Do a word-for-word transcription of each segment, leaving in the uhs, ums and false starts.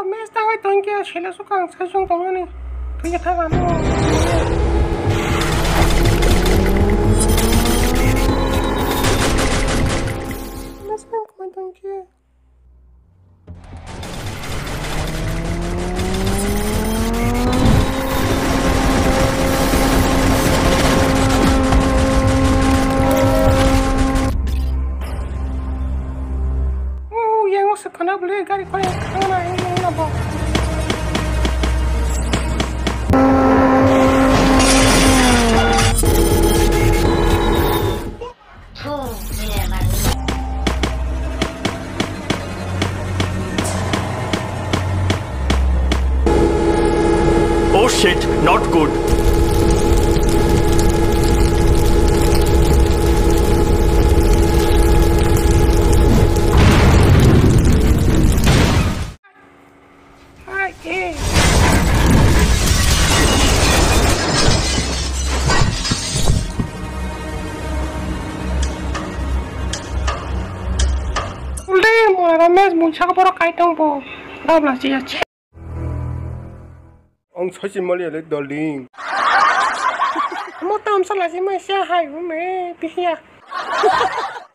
Mes tangwi tongkhe sele sukang sai sung tongmani. Thwi tha ano. Mes tang koi tongkhe. Oh, yang masuk kena beli gari kau yang kena ini apa? Oh shit, not good. Hai, eh. Ulde, mora mes mungsa borok kai tong bo. Gabla siya. Ang sachi mali ale darling. Mo tam sala si mai sia hai ume piya.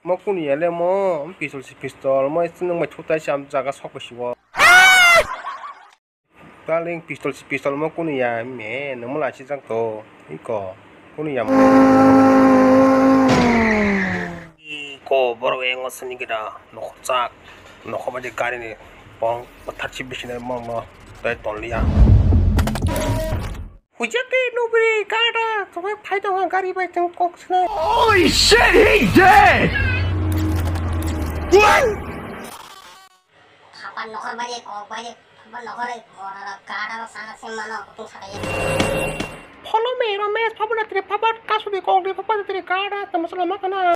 Mo kuni ale mo pistol si pistol mo isi nang mai thutai si am jaga sok pasi wo. Darling, pistol si pistol mo kunu ya me, nang mo lasi jak to. Iko, kunu ya mo. Iko, borok engo sini gida, nokho chak, nokho baje gari ni pong, pathar si bisina mo mo, tai ton liya. Hujak ke nubri kada, kawai phai tonga gari bai tong kok sina. Holy shit, he dead! What? Hapan nokhor baje, kok baje, hapan nokhor, eh, mora, gada, sana, sema, no, kutung, sakaya. Follow me, Ramesh, phabar na tiri, phabar, kasudi, kok di, phabar na tiri, gada, tamo sala, makana.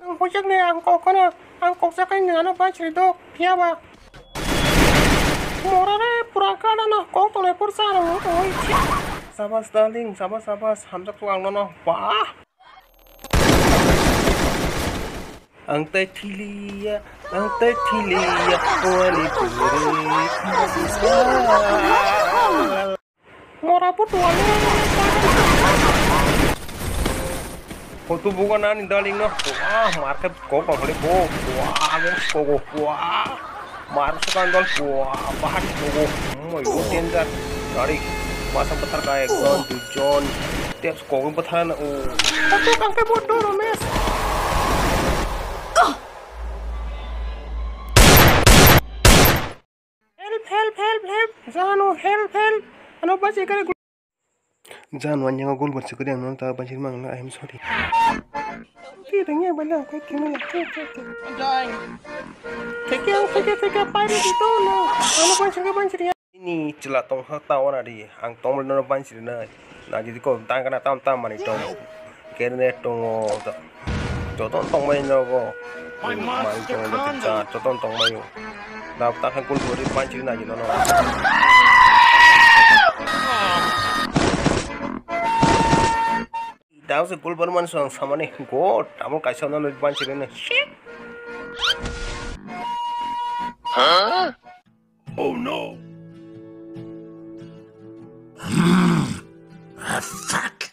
Ang hojak ni, ang kok kana, ang kok jakai ni, ano, banchri, dok, phiya ba. Mora re, pura gada, no, kok tole, pur sa, no, oi, chi. Sabas, darling, sabas, sabas, hamjak tu ang, no, no, bah. Ang tai thiliya, ang tai thiliya, wani puri. Mora putu wale. Photo buka nani darling no. Wah, market kok kok hore kok. Wah, kok kok. Wah. Mar sukan dol, wah, bahar kogo, moi, oh, danger. Gari, masa betar ka ekjon, duijon, tep kogo betar na, oh. Satu kangke bodoh, Ramesh. Help, help, help, help. Jano, help, help. Ano basi kare. Jan wan yang gol ban sikri ang non ta ban sikri mang la, I am sorry. Ti dengya bala ko ti mala ko ko ko. Theke ang theke theke pai ri to na. Ano ban sikri ban sikri. Ini chela tong ha ta wana ri. Ang tong mala no ban sikri na. Na jidi ko tang kana tam tam mani tong. Kerne tongo. Joton tongmai nogo. Mai tongo, joton tongmai o. Dab ta khe gol gori panchiri na jino no. Dab se gol bor man song samani go. Tamo kaisa no panchiri na. Shit. Huh? Oh no. Ah, fuck.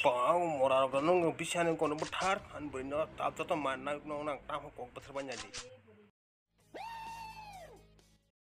Bang mora rok nung bisani kono bwthar han bwino ta joto man nang nang tamo kok bwthar banya di.